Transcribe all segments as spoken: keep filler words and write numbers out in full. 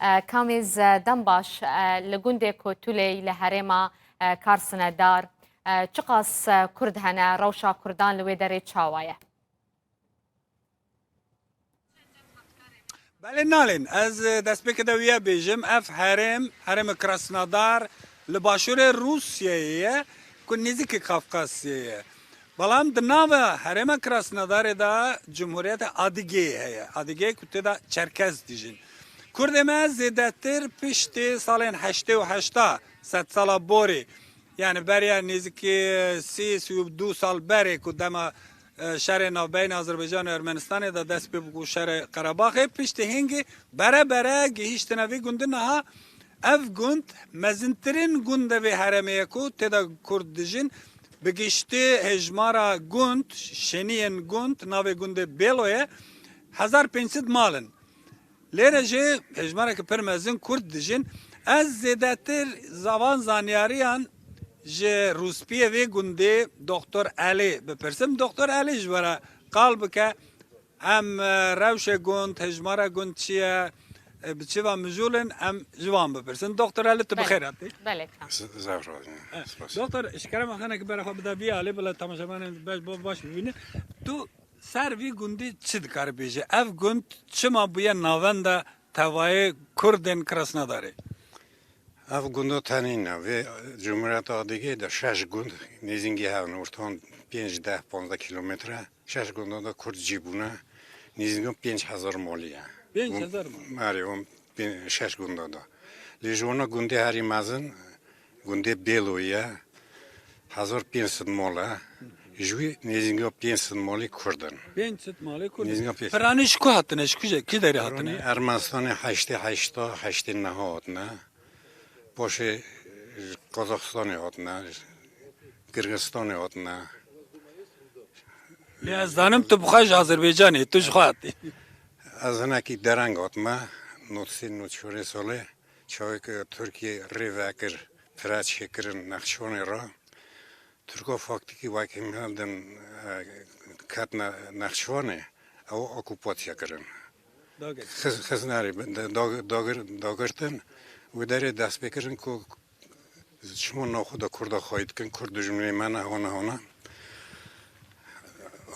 E, Kamîz, e, Dembaş, e, li gundê Kotulê li herêma, e, Karsinedar, e, çiqas, e, Kurd hene, rewşa Kurdan li wê derê çawa ye? Belê nalên, ez, e, destpêkê de wiya bêjim, ev herêm, herêmê Krasnodar li başûrê Rûsyayê ye, ku nêzîkî Kafkasyayê ye. Belam di nava herêma Krasnodarê de Cumhuriyeta Adigeyê heye. Adigeyê ku tê de Çerkez dijîn. Kurdê me zêdetir piştî salên heştê û heşta sedsala borî, yani beriya nêzîkî sî, sî û du sal berê ku dema, e, şerê navbeyna Azerbaycan û Ermenistanê de dest pê bû ku şerê Qerebaxê, piştî hingî bere bere gihîştine vî gundî niha. Ev gund mezintirîn gund e vê herêmê ye ku tê de Kurd dijîn. Bi giştî hêjmara gund, şêniyên gund, navê gundê Bêlo ye, hezar pênc sed mal in. Lêre jî hêjmareke pir mezin Kurd dijîn. Ez zêdetir zavan zanyariyan ji rûspiyê vê gundê Doktor Elî bipirsim. Doktor Elî ji we re qal bike. Em, e, rewşê gund, hejmara gund çi ye, e, bi çi ve mijûl in, em ji wan bipirsin. Doktor Elî, tu bi Belê. Xêr hatî. Belê, kam. Z-, zaf razî. E, Spas. Doktor, ji kerema xwe hinekî bera xwe bide vî alî, bila temaşevanên beş, bo-, baş bibînin. Tu ser vî gundî çi dikarî bêjî? Ev gund çima bûye navenda tevayê Kurdên Krasnodarê? Ev gunda tenê ne. Vê Cumhuriyeta Adigê de şeş gund nêzîngî hev in, ortan pênc, deh, panzdeh kilometre. Şeş gunda da Kurd cî bûne, nêzînga pênc hezar malî ye. Pênc hezar malî? Erê, wan pê-, şeş gunda da. Lê ji wana gundê herî mezin, gundê Bêlo ye. Hezar pênc sed mal e. Ji wî nêzînga pênc sed malî Kurd in. Pênc sed malê Kurd in. Nêzînga pênc sed. Piranî ji ku hatine? Ji ku je-, kî derê hatine? Piranî Ermenistanê heştê heşta, heştê neha hatine. Paşê ji Qazaxistanê hatine, ji Qirgizistanê hatine. Lê ez zanim tu bi xwe ji Azerbaycanê, tu ji xwe hatî. Ez hinekî dereng hatime, nod sê nod çarê salê, çaxê ku Tirkiyê rê vekir, pire çêkirin Nexçiwanê re. Tirka faktîkî wekî min din, e, ketine Nexçiwanê, ew okupasiya kirin. Dagir. Xis-, xistin erê, bi-, da-, dagir, dagir, dagirtin, wê derê dest pê kirin ku çima nexwe de Kurda xwayî dikin, Kurd dijminê me ne, hona, hona.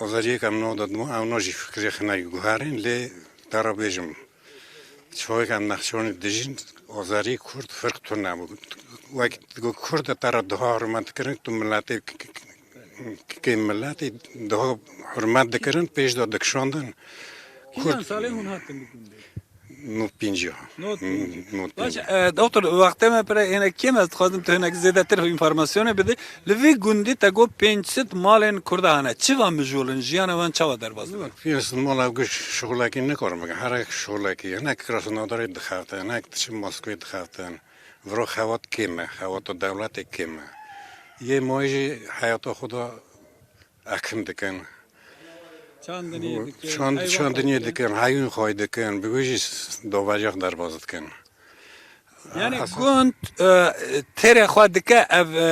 Azeriyek em nodedin, ew no jî fikrê xine guherîn, lê te re bêjim, çaxêk em Nexçiwanê dijîn, Azerî, Kurd firq tune bû. Wek digo Kurd e, te re daha hurmet dikirin, tu miletê k-, k-, k-, kê miletê daha hurmet dikirin, pêş de dikişandin. Kîjan Kurd salê hûn hatin li gundê? Nod pêncî. Nod pêncî. Nod Baş, pêncî. E, doktor, wextê me pire hinek kêm, ez dixwazim tu hinek zêdetir înformasyonê bidî. Li vî gundî te got pênc sed malên Kurda hene. Çi van mijûl in? Jiyana wan çawa derbas dibe? Pênc sed mal ew giş şixulekî nikarin bikin. Her yek şixulekî. Hinek Krasnodarê dixeftin, hinek diçin Moskvê dixeftin. Viro xewat kêm e, xewata dewletê kêm e. Yê mayî jî heyata xwe de ekim dikin. Çandiniyê dikin, Çand-, heywan çandiniyê xwayî dikin. Dikin, heywan xwayî dikin, bi wê jî s-, daweriya xwe derbas dikin. Yani As- gund, e, têrê xwe dike, ev, e,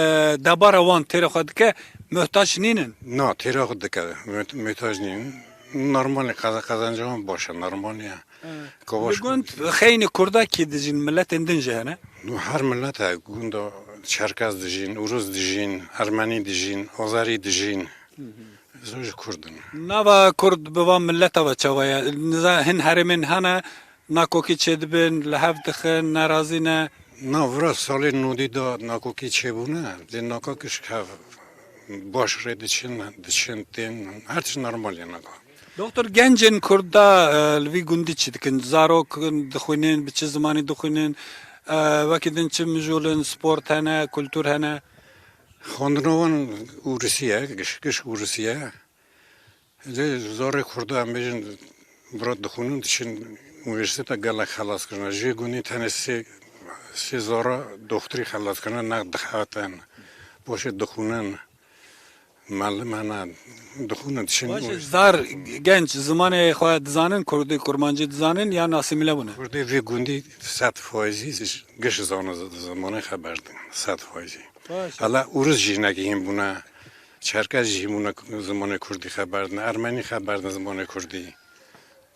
debara wan têrê xwe dike, muhtaç nînin? Na, têra xwe dike, muht-, muhtaç nînin. Normal e, qaz-, qazanca wan baş e, normal e. He. Kavaş Li gund xeynî Kurda kî dijîn, miletên din jî hene? Nû her milet e, gunda Çerkez dijîn, Uruz dijîn, Ermenî dijîn, Azerî dijîn. Hı hı. Zor ji Kurd in. Nava Kurd bi van mileta ve çawa ye? Niza-, hin herêmên hene, nakokî çêdibin, li hev dixin, nerazî ne? Na, vira salên nodî de nakokî çêbûne, lê nakokî ji hev baş rê diçin, diçin, tên, her tişt normal ye naka. Doktor, gencên Kurd da, e, li vî gundî çi dikin? Zarok dixwînin, bi çi zimanî dixwînin? E, wekî din çi mijûl in, sport hene, kultur hene? Xwendina wan Ûrisî ye, giş, giş Ûrisî ye. Lê zarê Kurda em bêjin, bira dixwînin, diçin unîversîteta gelek xelas kirine. Ji gundî tenê sê, sê zara doktorî xelas kirine, ne dixetin, boşê dixwînin. Melim hene, dixwînin, diçin Baş e, û zar, genç, zimanê xwe dizanin, kurdî, kurmancî dizanin yan asîmîle bûne? Kurdê vê gundî sed faîzî giş zana z-, zimanê xeber din, sed faîzî. Baş e. Hala Uruz jî hinekî hîn bûne, Çerkez jî hîn bûne zimanê kurdî xeber din, Ermenî xeber din zimanê kurdî.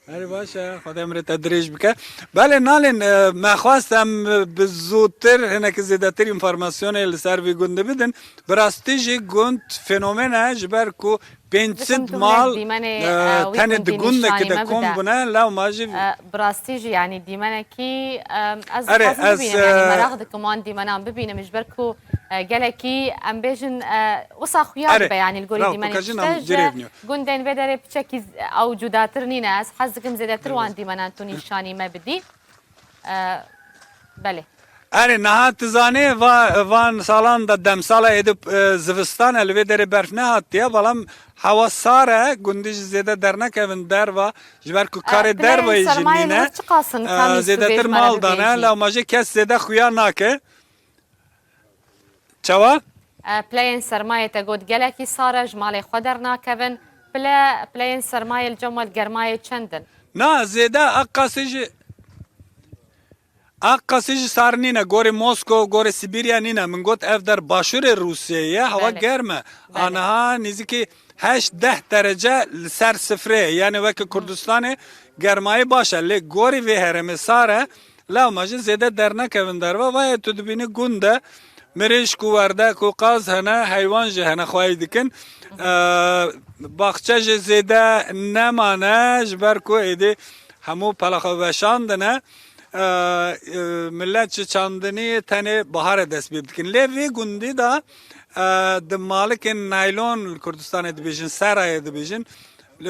Erê baş e, Xwedê emrê te dirêj bike. Belê Nalên, e, me xwest em bi zûtir hinekî zêdetir înformasyonê li ser vî gundî bidin. Bi rastî jî gund fenomên e, ji ber ku pênc sed mal, e, tenê di gundekî de kom bûne, lewma jî. E, bi rastî jî, yanî dîmenekî, e, ez dixwazim bibînim, yanî meraq dikim wan dîmenan bibînim, ji ber ku, e, gelekî, em bêjin, e, wisa xuya dibe, yanî li gorî dîmenê tişte ji gundên vê derê piçekî z-, ew cudatir nîne. Ez hez dikim zêdetir wan dîmenan tu nîşanî me bidî. E, belê. Erê, niha tu zanê va-, van salan de demsala êdî, e, zivistan e, li vê derê berf nehatiye, belam hewa sar e, gundî jî zêde dernekevin derva, ji ber ku karê dervayê jî nîne. E, zêdetir mal dane, lewma jî kes zêde xuya nake. Çawa? E, pileyên sermayê te got gelekî sar e, ji malê xwe dernakevin. Pile, pileyên sermayê li cem we li germayê çend in? Na, zêde a qasî jî, a qasî jî sar nîne. Gorê Mosko, gorê Sibîrya nîne. Min got ev der başûrê Rûsyayê ye, hewa germ e. Aniha nêzîkî heşt deh derece li ser sifrê ye. Yanî weke Kurdistanê germayî baş e. Lê gorî vê herêmê sar e. Lewma jî zêde dernekevin derve. Vayê tu dibînî gund e, mirîşk û werdek û qaz hene, heywan jî hene xweyî dikin. E, baxçe jî zêde nemane, ji ber ku êdî hemû pela xwe veşandine. E, e, millet ji çandinî tenê biharê dest pê dikin. Lê vê gundî de, e, di malikên naylon li Kurdistanê dibêjin, serayê dibêjin, li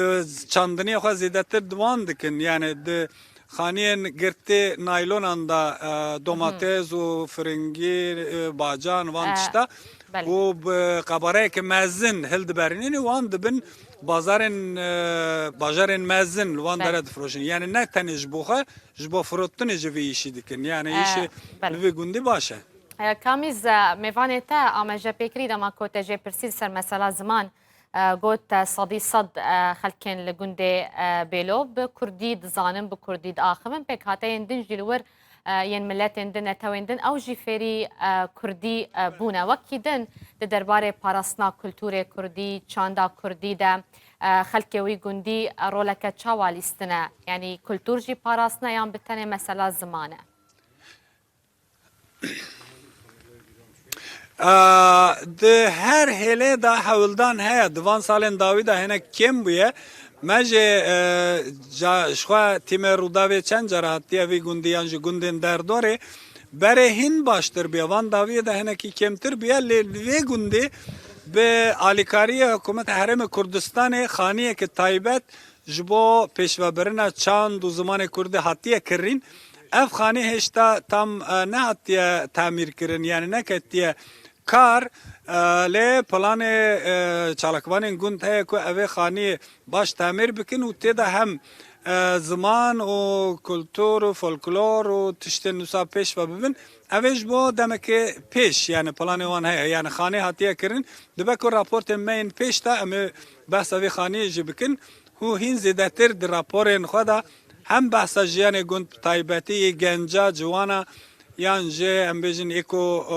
çandiniyê xwe zêdetir di wan dikin. Yanî di xaniyên girtê naylonan de, e, domates û firingî, e, bacan, van tişta û bi qebareyeke mezin hildiberînin û wan dibin bazarên, e, bajarên mezin li wan dere difiroşin. Yanî ne tenê ji bo xwe, ji bo firotinê jî vê îşî dikin. Yanî îşê li vê gundî baş e. E, Kamîz, e, mêvanê te amaje pêkirî dema ku te jê pirsî li ser mesela ziman. E, got, e, sedî sed, e, xelkên li gundê, e, Bêlo bi kurdî dizanin, bi kurdî diaxivin. Pêkhateyên din jî li wir, e, yên miletên din, netewên din, ew jî fêrî, e, kurdî, e, bûne. Wekî din di derbarê parastina kulturê kurdî, çanda kurdî de, e, xelkê wî gundî, e, roleke çawa lîstine? Yanî kultur jî parastine yan bi tenê mesela ziman e? A, di her hêlê de hewldan heye. Di van salên dawî de hinek kêm bûye. Me jî, e, ca-, ji xwe tîmê Rûdawê çend cara hatiye vî gundî yan jî gundên derdorê. Berê hîn baştir bûye. Van dawiyê de hinekî kêmtir bûye. Lê li vê gundî bi alîkariyê Hikûmeta Herêmê Kurdistanê xaniyeke taybet ji bo pêşvebirina çand û zimanê kurdî hatiye kirîn. Ev xanî hêşta tam, e, nehatiye tamîr kirin, yanî neketiye kar, e, lê planê, e, çalakvanên gund heye ku ev ê xanî baş tamîr bikin û tê de hem, e, ziman û kultur û folklor û tiştên wisa pêş ve bibin. Ev ê ji bo demekê pêş, yanî planê wan heye, yanî xanî hatiye kirin. Dibe ku raportên me yên pêş de em ê behsa vê xaniyê jî bikin. Hû hîn zêdetir di raporên xwe de hem behsa jiyanê gund, bi taybetî yê genca, ciwana, yan jî em bêjin êko, e,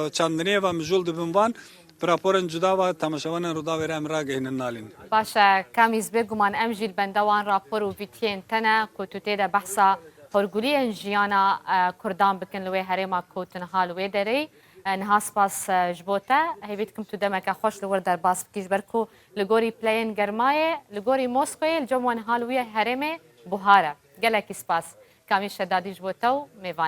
çandiniyê ve mijûl dibin van, bi raporên cuda ve temaşevanên Rûdawê re em ragihînin Nalîn. Baş e, Kamîz, bêguman em jî li benda wan rapor û vîtiyên te ne ku tu tê de behsa hûrguliyên jiyana, e, Kurdan bikin li wê herêma ku tu niha li wê derê yî. E, niha spas, e, ji bo te. Hêvî dikim tu demeke xweş li wir derbas bikî, ji ber ku li gorî pileyên germayê, li gorî Moskoyê, li cem we niha li wî herêmê buhar e. Gelekî spas. Kamîl Şedadî ji bo te û mêvan.